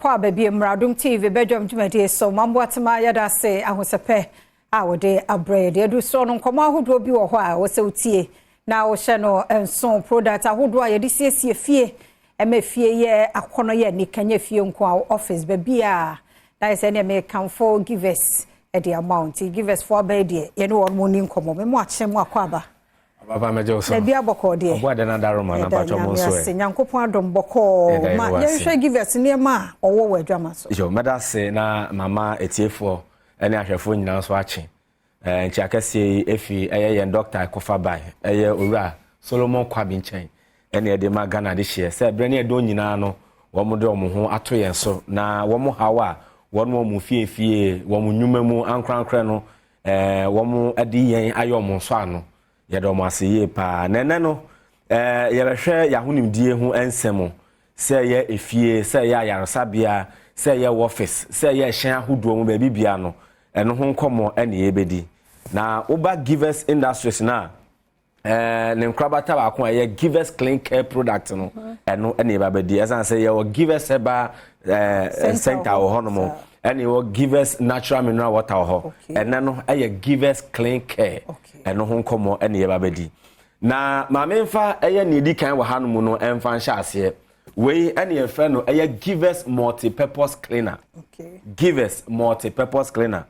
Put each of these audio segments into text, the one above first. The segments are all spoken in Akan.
Akɔ aba bi Mmaradom TV bɛdwam dwumadie so. Mamboatema, yɛda ase ahosɛpɛ a wɔde abrɛ yɛde adu soɔ no. Nkɔmmɔ ahodoɔ bi wɔ hɔ a wɔsɛ wotie na wɔhyɛ no nso. Product ahodoɔ a yɛde siesie fie, ɛma fie yɛ akɔnɔ, yɛ nika, nyɛ fie nko a, office baabi a na yɛ sɛ nea mekamfo Givers ɛde ama wo. Nti Givers foɔ abɛɛ deɛ, yɛne wɔn mo ni nkɔmmɔ. Memo akyɛ mu, akɔ aba. Papa, mɛgye wo so. Dabi, abɔkɔ deɛ. Ɔbɔ ade na daroma na mpatwɔ mo nso ɛ. Nyankopɔn adom, bɔkɔɔ. Ma yɛnhwɛ Givers nneɛma a ɔwɔ wɔ adwama so. Yo, mɛda ase na mama etiefoɔ ne ahwɛfoɔ nyinaa nso akye. Nkyia kɛseɛ yi efi ɛyɛ yɛn doctor ɛkɔfa ban, ɛyɛ Owura Solomon Kwabi nkyɛn, ɛne ɛde ma Ghana de hyɛ sɛ ɛberɛ ne ɛdɔn nyinaa no, wɔn de wɔn ho ato yɛn so na wɔn haw a wɔn fiefie, wɔn nnwuma mu ankorankorɛ no, wɔn de yɛn ayɛ wɔn nso ano. Yɛde wɔn ase yie paa. Na ɛnɛ no, yɛbɛhwɛ yɛahonimdie ho nsɛm, sɛ ɛyɛ efie, sɛ ɛyɛ ayaresabea, sɛ ɛyɛ office, sɛ ɛyɛ ɛhyɛn ahodoɔ mu, baabi bia no, ɛno ho nkɔmmɔ ɛne yɛbɛdi. Na woba Givers Industries na ne nkorabata baako a ɛyɛ Givers Clean Care product no, ɛno ɛne yɛba bɛdi. Ɛsan sɛ yɛwɔ Givers Herbal Center wɔ hɔnom, ɛne yɛwɔ Givers Natural Mineral Water wɔ hɔ. Ɛnɛ no ɛyɛ Givers Clean Care, ɛno ho nkɔmmɔ ɛne yɛba bɛdi. Na maame, nfa ɛyɛ nea edi kan wɔ hanom no ɛmfa nhyɛ aseɛ. Wei ɛne yɛfrɛ no ɛyɛ Givers Multi-Purpose Cleaner. Givers Multi-Purpose Cleaner,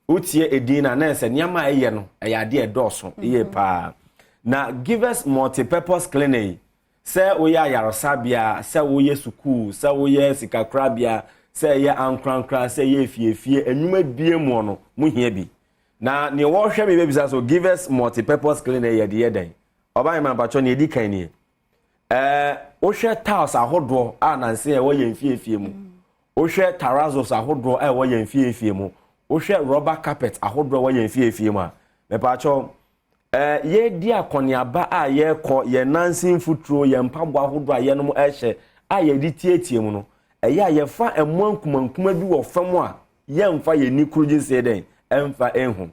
wotie edin na na sɛ nneɛma a ɛyɛ no ɛyɛ adeɛ ɛdɔɔso yie paa. Na Givers Multi-Purpose Cleaner yi, sɛ woyɛ ayaresabea, sɛ woyɛ sukuu, sɛ woyɛ sikakorabea, sɛ ɛyɛ ankorankora, sɛ ɛyɛ efiefie, enwuma bie mu no mo hia bi. Na nea wɔrehwɛ mi bɛbisa so, Givers Multi-Purpose Cleaner yɛ de yɛ dɛn? Ɔbaa yi ma mpatwɔ, nea edi kan nie: wohwɛ tiles ahodoɔ a nansi a ɛwɔ yɛn fiefie mu, wohwɛ terrazos ahodoɔ a ɛwɔ yɛn fiefie mu, wohwɛ rubber carpet ahodoɔ a ɛwɔ yɛn fiefie mu a, mepatwɔ, yɛdi akɔneaba a yɛrekɔ, yɛn nansi mfuturo, yɛn mpaboa ahodoɔ a yɛnom ɛhyɛ a yɛde tietie mu no, ɛyɛ a yɛfa mmoa nkumankuma bi wɔ fam a yɛmfa yɛn ni kuro gye nsie dɛn ɛmfa ɛnhu.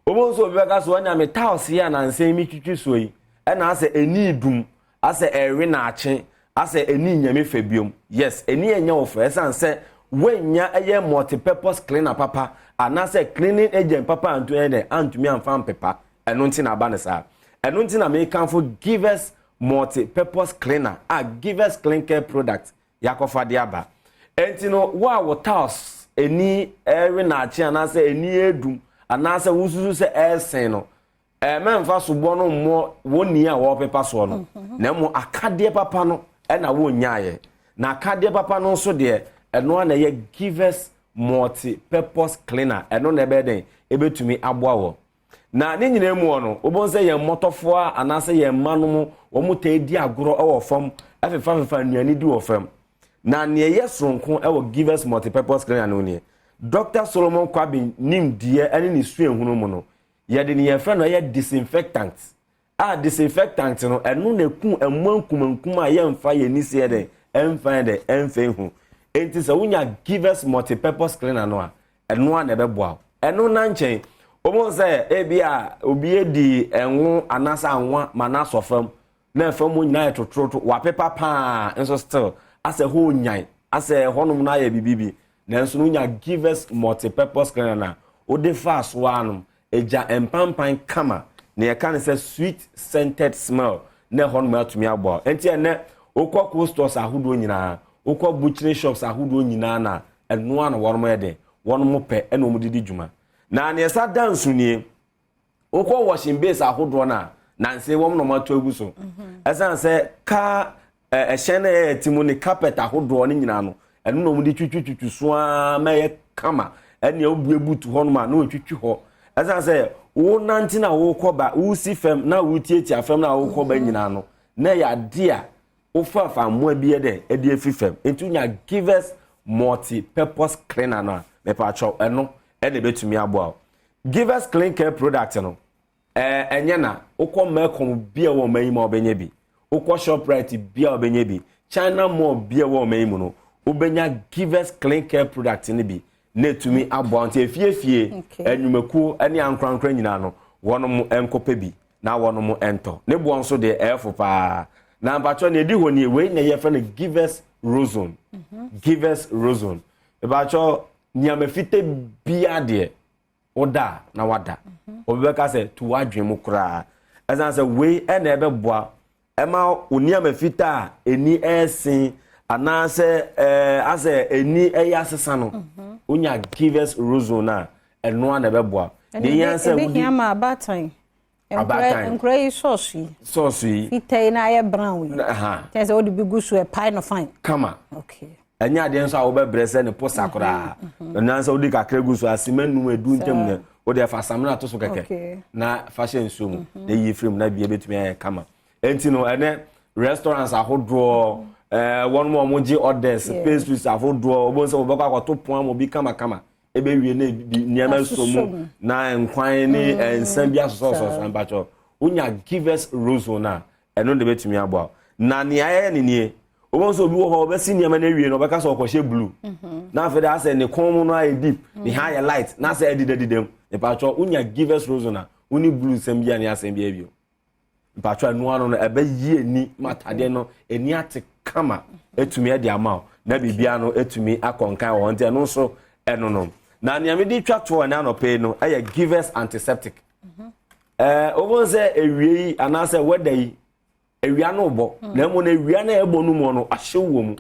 Wɔn nso, obi bɛka so, ɔnya me tiles yi a nansi mi twitwi so yi, ɛna asɛ ɛni dum, asɛ ɛwe naakye, asɛ ɛni nyame fɛ biom. Yes, ɛni ɛnyɛ wɔ fɛ, ɛsan sɛ wɔnya ɛyɛ multi-purpose cleaner papa anaasɛ cleaning agent papa antu ɛyɛ dɛ antumi amfa mpepa. Ɛno nti na aba ne saa. Ɛno nti na mekanfo Givers Multi-Purpose Cleaner a Givers Clean Care product yakɔfa de aba. Ɛnti no, wo a wo tiles ɛni ɛwe naakye anaasɛ ɛni edum anaasɛ wosusu sɛ ɛɛsɛn no, mɛmfa soboɔ no mmɔ wɔn ni a wɔrepepa soɔ no, na mmom akadeɛ papa no ɛna wɔnyaayɛ. Na akadeɛ papa no nso deɛ, ɛno a na ɛyɛ Givers Multi-Purpose Cleaner. Ɛno na ɛbɛyɛ den ɛbɛtumi aboa wɔ. Na ne nyinaa mu no, wobɛhu sɛ yɛn mmɔtɔfoɔ anaasɛ yɛn mma no mu, wɔn taa di agorɔ wɔ fam, ɛfefafefa nnuane di wɔ fam. Na nea ɛyɛ soronko wɔ Givers Multi-Purpose Cleaner no nie: Dr Solomon Kwabi nimdeɛ ne ne suahunu mu no, yɛde ne yɛfrɛ no ɛyɛ disinfectant a, disinfectant no, ɛno na eku mmoa nkumankuma a yɛmfa yɛn ni seɛ dɛ ɛmfa yɛn dɛ ɛmfa ehu. Enti sɛ wonya Givers Multi-Purpose Cleaner no a, ɛno a na ɛbɛboa wo. Ɛno na nkyɛn, wɔn sɛ ebi a obi edi ɛnwo anaasɛ anwa ma n'asɔ fam na fam mu nyinaa yɛ totorotoro, wapepa paa nso still asɛ hɔ onyan, asɛ hɔnom no ayɛ bibi bi. Nanso no, wonya Givers Multi-Purpose Cleaner na wode fa so anom, egya mpampan kama na yɛka no sɛ sweet scented smell na ɛhɔnom atumi aboa. Nti ɛnɛ wokɔ cold stores ahodoɔ nyinaa, wokɔ butchery shops ahodoɔ nyinaa, na ɛnoa na wɔn yɛ den, wɔn pɛ ɛna wɔn didi dwuma. Na nea ɛsa da nso nie: wokɔ washing base ahodoɔ no a nansi wɔn na wɔn ato agu so, ɛsan sɛ kaa ɛhyɛn na ɛyɛ ti mu ne carpet ahodoɔ no nyinaa no, ɛno na wɔn de twitwitwitwi so ara ma ɛyɛ kama. Ɛnea obue boot hɔnom a na wɔtwitwi hɔ, ɛsan sɛ wo nante na wokɔ ba, wosi fam na wotiatia fam na wokɔ ba nyinaa no, na ɛyɛ ade a wofa fa mmoa bi yɛ dɛ ɛde afi fam. Nti wonya Givers Multi Purpose Cleaner no a, mepatwɛw, ɛno ɛna ebɛtumi aboa wo. Givers Clean Care product no, ɛnyɛ na wokɔ Melcom bi a wɔ ɔman yi mu a, wobɛnya bi. Wokɔ Shoprite bi a, wobɛnya bi. China Mall bi a wɔ ɔman yi mu no, wobɛnya Givers Clean Care product no bi na etumi aboa. Nti efiefie, nnwumakuo ne ankorankora nyinaa no, wɔn nkɔpɛ bi na wɔn ntɔ. Ne boɔ nso deɛ, ɛyɛ fo paa. Na mpatwɔ, nea edi hɔ nie. Wei na yɛfrɛ no Givers Rozone. Givers Rozone, ìbàkyɛ nneɛma fita bia deɛ, woda a na wada, obi bɛka sɛ tu w'adwene mu koraa, ɛsan sɛ wei ɛna ɛbɛboa ɛma wo nneɛma fita a ɛni ɛɛsen anaasɛ asɛ ɛni ɛyɛ asesa no. Wonya Givers Rozone a, ɛnoa na ɛbɛboa. Deɛ yɛn sɛ wodi ebɛhia ma abaatan. Abaatan. Nkura yi sɔɔso yi. Sɔɔso yi. Fitaa yi na ayɛ brown yi. Kyɛn sɛ wode bi gu so, ɛpae no fine. Kama. Ɛnyɛ adeɛ nso a wobɛbrɛ sɛ ne posa koraa. Ɛnna sɛ wode kakra gu so asima num edu ntam no, wode ɛfa samina to so kɛkɛ na fa hyɛ nsuo mu na yi firi mu na bia bɛtumi ayɛ kama. Enti no, ɛnɛ restaurants ahodoɔ, wɔn mu a wɔgye orders, pastries ahodoɔ, wɔn sɛ wɔbɛkɔ akɔto pon ama obi kamakama, ɛbɛwie na ebi nneɛma so mu na nkwan ne nsa bi asosɔsosɔ. Mpakyɛw, wonya Givers Rozone a, ɛno de bɛtumi aboa. Na nea ayɛ ne nie, wɔn nso obi wɔ hɔ, ɔbɛsi nneɛma no awie no, ɔbɛka sɛ ɔkɔhyɛ blue na afei de asɛ ne kɔn mu no ayɛ deep, ne ha ayɛ light na asɛ ɛdedadeda mu. Mpakyɛw, wonya Givers Rozone a, wone blue nsɛm bi a ne asɛm bi abio. Mpakyɛw, ɛnoa no ɛbɛyi ani ma atadeɛ no ani ate kama, etumi ɛde ama wo na biribiara no etumi akɔ nkan wɔ hɔ. Nti ɛno nso ɛno no na nea mede twa toɔ ɛne anɔpɛ yi no ɛyɛ Givers Antiseptic. Wɔn sɛ ewie yi anaasɛ wɛda yi, ewia no bɔ na emu no, ewia no ɛbɔ no mu no ahyew wɔ mu,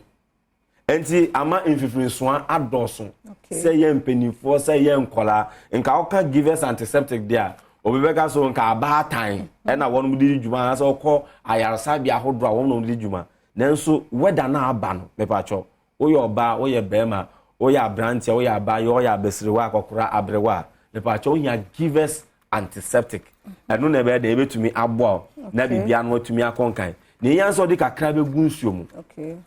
nti ama mfifirinsoa adɔɔso, sɛ yɛ mpanimfoɔ, sɛ yɛ nkɔlaa. Nka ɔka Givers Antiseptic deɛ a, obi bɛka so nka abaatan ɛna wɔn de di dwuma anaasɛ ɔkɔ ayaresabea ahodoɔ a wɔn na wɔn de di dwuma. Nanso wɛda no aba no, mepatwɔ, woyɛ ɔbaa, woyɛ bɛrima, woyɛ aberanteɛ, woyɛ abaayewa, woyɛ abasiriwa, akɔkora, aberewa a, mepatwɔ, wonya Givers Antiseptic, ɛno na ɛbɛyɛ dɛ ɛbɛtumi aboa wo na biribia no atumi akɔ nkan. Na ɛnya sɛ ɔde kakra bɛgu nsuo mu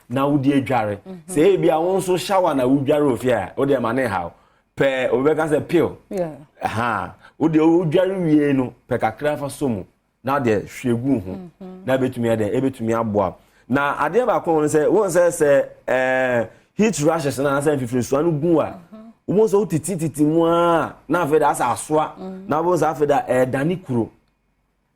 na wode adware, sɛ ebi a wo nso shower na wodware wɔ fie a, wode ɛma ne haw pɛ, obi bɛka sɛ pill ha, wode wodware wie no pɛ, kakra fa so mu na deɛ hwie gu ho na ɛbɛtumi ɛdɛ ɛbɛtumi aboa. Na adeɛ baako no sɛ wɔn sɛ heat rashes na asɛ mfifiri no gu a, wɔn sɛ wotiti titi mu aa na afei de asɛ asoa na wɔn sɛ afei de ɛɛdane kuro.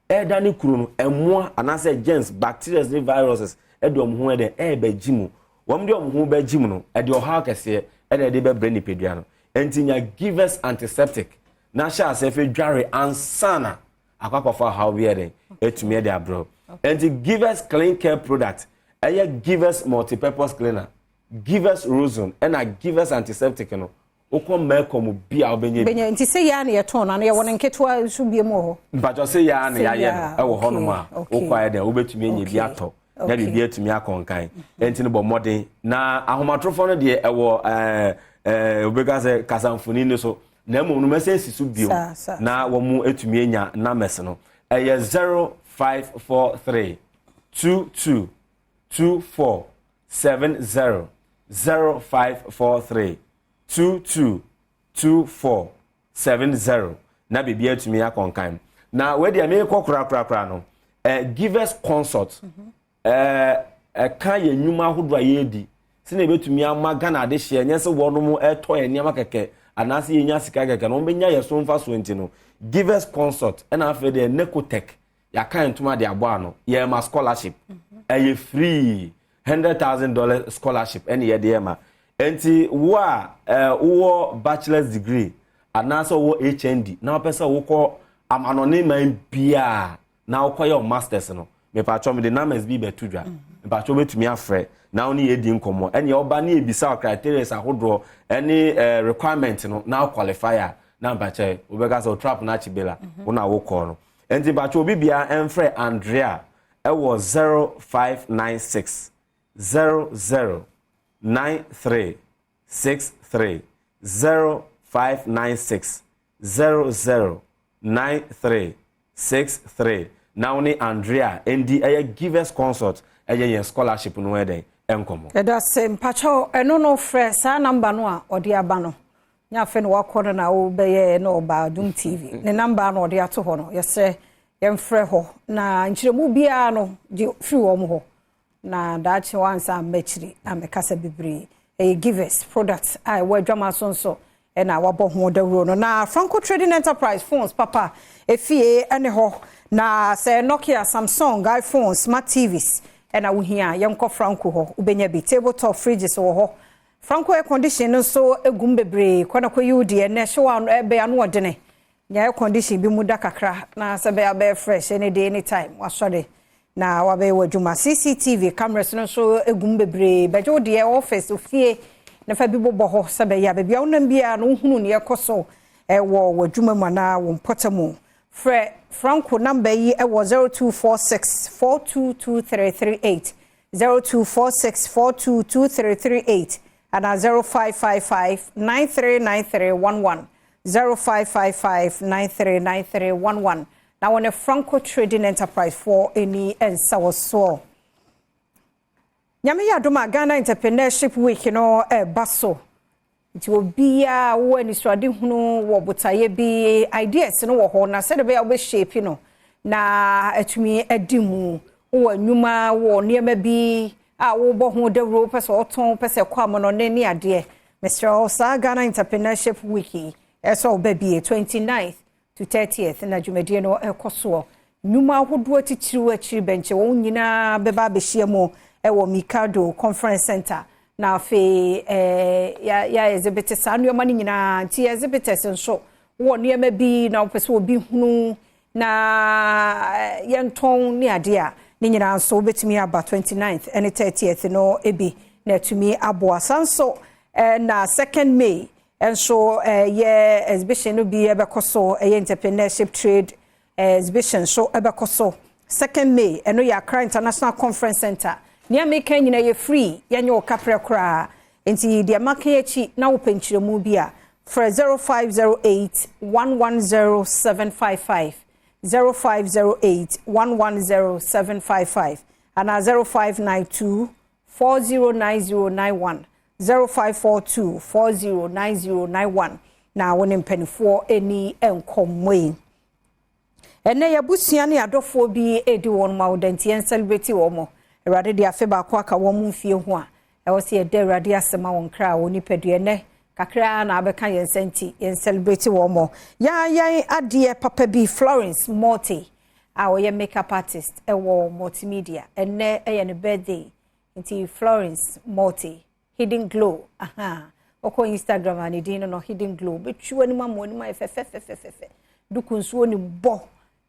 Ɛɛdane kuro no, ɛmoa anaasɛ germs, bacteria ne viruses ɛde wɔn ho ɛdɛ ɛɛbɛgye mu. Wɔn de wɔn ho bɛgye mu no, ɛde ɔhaw kɛseɛ ɛna ɛde bɛbrɛ nipadua no. Nti nya Givers Antiseptic na hyɛ ase fɛ dware ansana akɔ akɔfa ɔhaw bi ɛdɛ ɛtumi ɛde abrɛ. Nti Givers Clean Care product, ɛyɛ Givers Multipurpose Cleaner, Givers Rozone ɛna Givers Antiseptic no, wokɔ mɛkɔ mu bi a, wobɛnya bi. Bɛnya. Nti sɛ yɛa ne yɛtɔn no ana yɛwɔ no nketewa nso bie mu wɔ hɔ? Mpatwɔ, sɛ yɛa ne yɛayɛ no ɛwɔ hɔnom a, wokɔ ayɛ dɛn, wobɛtumi anya bi atɔ na biribi atumi akɔ nkan. Nti no, bɔ mmɔden na ahomatorofoɔ no deɛ ɛwɔ ɛɛ ɛɛ wobɛka sɛ kasamfoni no so, na mmom no mɛsɛ si so bio na wɔn atumi anya numbers no. Ɛyɛ 0543222470, 0543222470, na biribi atumi akɔ nkan. Na wei deɛ, meekɔ korakorakora no, Givers Consult ɛka yɛn nnwuma ahodoɔ a yɛredi sɛnea ebɛtumi ama Ghana adehyeɛ, nyɛ sɛ wɔnom ɛtɔ yɛn nneɛma kɛkɛ anaasɛ yɛnya sika kɛkɛ na wɔn bɛnya yɛn so mfa so. Nti no, Givers Consult ɛna afei deɛ Necotech yɛaka ntoma de abɔ ano, yɛma scholarship, ɛyɛ free, $100,000 scholarship ɛne yɛde yɛ ma. Nti wo a wowɔ bachelor's degree anaasɛ wowɔ HND na wopɛ sɛ wokɔ amanɔne man biaa na wokɔyɛ wo masters no, mepatwɔ, mede numbers bi bɛto dwa. Mepatwɔ, wobɛtumi afrɛ na wo ne yɛdi nkɔmmɔ. Ɛneɛ ɔba ne yɛbisa wo criteria ahodoɔ ɛne requirement no na wo qualify a, na mpakyɛ wobɛka sɛ wo trap no akyi bela wo na wokɔɔ no. Nti mpakyɛ, obi biara ɛmfrɛ Andrea ɛwɔ 0596009363, 0596009363, na wo ne Andrea ndi ɛyɛ Givers Consult, ɛyɛ yɛn scholarship no ɛdɛn ɛnkɔmmɔ. Ɛda sɛ mpakyɛw, ɛno no, frɛ saa number no a ɔde aba no. Nyɛ afei na wakɔ no na wobɛyɛ na ɔba Adom TV ne number na ɔde ato hɔ no. Yɛsrɛ, yɛmfrɛ hɔ na nkyerɛmu biara no gye firi wɔn hɔ na daakye wansa mmakyiri amɛkasa bebree. Ɛyɛ Givers product a ɛwɔ adwama so nso ɛna wabɔ ho dawuro no. Na Franco Trading Enterprise, phones papa efie ɛne hɔ, na sɛ Nokia, Samsung, iPhone, smart TVs. Ɛna wohia, yɛnkɔ Franco hɔ, wobɛnya bi. Table top fridges wɔ hɔ, Franco air condition no nso egum bebree. Kɔ na kɔ yi wo deɛ na ɛhyɛ wɔ ɛbɛn ano ɔdene nya air condition bi mu da kakra na sɛ bɛyɛ abɛyɛ fresh any day, anytime wasɔre na wabɛyɛ wɔ adwuma. CCTV cameras no nso egum bebree. Bɛgye wo deɛ, office, ofie, na fa bi bobɔ hɔ sɛ bɛyɛ a baabi a wonam biara no, wohunu neɛ ɛkɔ so ɛwɔ w'adwuma mu anaa wo mpɔta mu. Frɛ Franco number yi ɛwɔ 0246 422338, 0246 422338 ana 0555 939311, 0555 939311, na wɔne Franco Trading Enterprise foɔ ani nsa wɔ soɔ. Nyame yɛ adom a, Ghana Entrepreneurship Week no ɛreba so, nti obiara wɔ anisoade hunu wɔ botaeɛ bi, ideas no wɔ hɔ na sɛde bɛyɛ a wobɛhyɛpi no na atumi adi mu. Wɔ nnwuma, wɔ nneɛma bi a wobɔ ho dawuro, pɛ sɛ ɔtɔn, pɛ sɛ kɔ amanɔne ne adeɛ, mesrɛ wo, saa Ghana Entrepreneurship Week yi ɛsɛ ɔba bie. 29th to 30th na dwumadie no ɛkɔ soɔ. Nnwuma ahodoɔ titiriw akyiri bɛnkyɛ wɔn nyinaa bɛba abɛhyia mu ɛwɔ Mikado Conference Center na afei yɛ exhibit saa nneɛma no nyinaa. Nti exhibitors nso wɔ nneɛma bi na wɔpɛ sɛ obi hunu na yɛntɔn ne adeɛ a, ne nyinaa nso wobɛtumi aba 29th ne 30th no bi na atumi aboa. Saa nso na 2nd May nso yɛ exhibition no bi ɛbɛkɔ so, ɛyɛ entrepreneurship trade exhibition nso ɛbɛkɔ so 2nd May. Ɛno yɛ Accra International Conference Center. Nea meka nyina yɛ free, yɛnyɛ wo kaprɛ koraa. Nti deɛ maka akyi na wopɛ nkyerɛmu bi a, frɛ 0508 110755, 0508 110755 anaa 0592 409091, 0542 409091 na wo ne mpanimfoɔ ani nkɔmmɔ yi. Ɛnɛ yɛabusua ne adɔfoɔ bi edi wɔn mu awoda, nti yɛn celebrate wɔn mo. Awurade de afe baako aka wɔn mu mfie ho a, ɛwɔ sɛ yɛda Awurade ase ma wɔn kra wɔ nipadua. Ɛnɛ kakra na abɛka yɛn nsa, nti yɛn celebrate wɔn mo. Yɛn adeɛ papa bi, Florence Morte a ɔyɛ makeup artist ɛwɔ Multimedia, ɛnɛ ɛyɛ ne birthday. Nti Florence Morte, Hidden Glow, aha, ɔkɔ Instagram a, ne din no Hidden Glow, bɛtwi w'anim ama w'anim ayɛ fɛfɛfɛfɛfɛ, duku nsuo ne bɔ.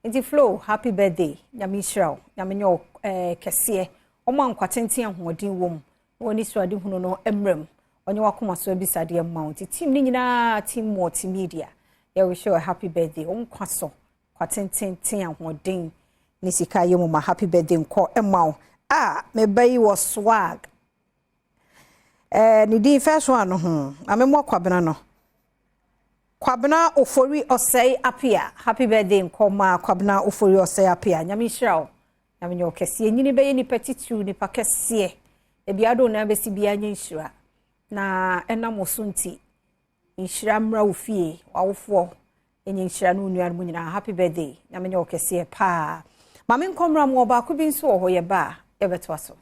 Nti Flo, happy birthday. Nyame nhyira wo, Nyame nyɛ wo kɛseɛ, ɔmo a nkwatenten, ahoɔden wɔ mu na wɔne suade hunu no mmerɛ mu, ɔnyɛ wakoma so abisadeɛ mma wo. Nti team no nyinaa, team Multimedia, yɛwish you a happy birthday. Wo nkwa so kwatententen, ahoɔden ne sika yɛ mu ma. Happy birthday nkɔ ma wo. A meba yi wɔ swag ne din first one no ho amemmɔ Kwabena no, Kwabena Ofori Ɔsɛe Apia. Happy birthday nkɔma Kwabena Ofori Ɔsɛe Apia. Nyame nhyira wo, Nyame nyɛ wo kɛseɛ, nyini bɛyɛ nipa titiriw, nipa kɛseɛ. Ebi ado na bɛsi bia nyɛ nhyira na ɛnam wo so, nti nhyira mmra wo fie, w'awofoɔ ɛnyɛ nhyira ne wo nuanom nyinaa. Happy birthday, Nyame nyɛ wo kɛseɛ paa. Maame nkɔmmra mu, ɔbaako bi nso wɔ hɔ, yɛba a yɛbɛtoa so.